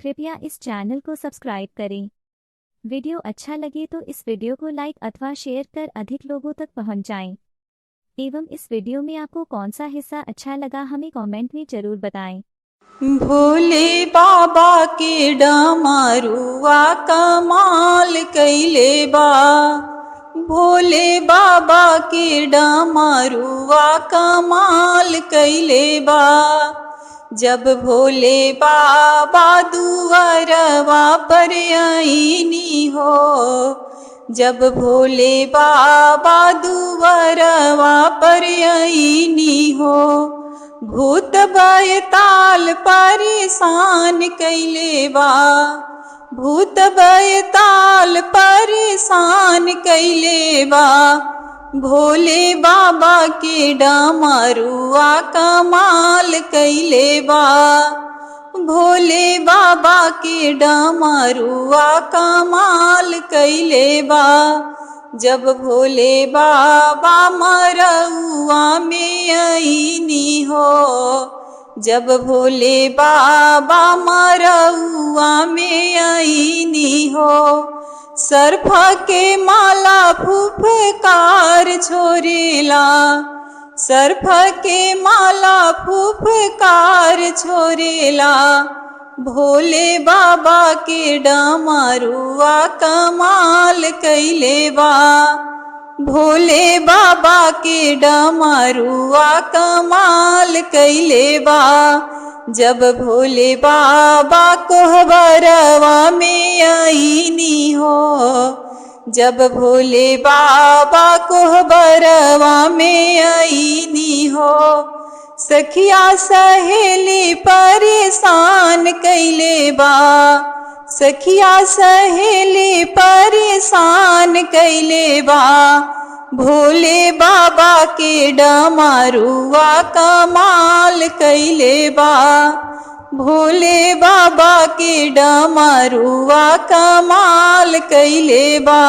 कृपया इस चैनल को सब्सक्राइब करें। वीडियो अच्छा लगे तो इस वीडियो को लाइक अथवा शेयर कर अधिक लोगों तक पहुंचाएं। एवं इस वीडियो में आपको कौन सा हिस्सा अच्छा लगा हमें कमेंट में जरूर बताएं। भोले बाबा के डमरुआ कमाल कैले बा। भोले बाबा के डमरुआ कमाल कैले बा। जब भोले बाबा दुआरवा पर आईनी हो, जब भोले बाबा दुआरवा पर आईनी हो, भूत बैताल परेशान कैले बा। भूत बैताल परेशान कैले बा। भोले बाबा के डमरुआ कमाल कैले बा। भोले बाबा के डमरुआ कमाल कैले बा। जब भोले बाबा मरउआ में आईनी हो, जब भोले बाबा मरउआ में आईनी हो, सर्फ के माला फुफकार छोरेला। सर्फ के माला फुफकार छोरेला। भोले बाबा के डमरुआ कमाल कैले बा। भोले बाबा के डमरुआ कमाल कैले बा। जब भोले बाबा कोहबरवा में आईनी हो, जब भोले बाबा कोहबरवा में आईनी हो, सखिया सहेली परेशान कैले बा। सखिया सहेली परेशान कैले बा। भोले बाबा के डमरुआ कमाल कैले बा। भोले बाबा के डमरुआ कमाल कैले बा।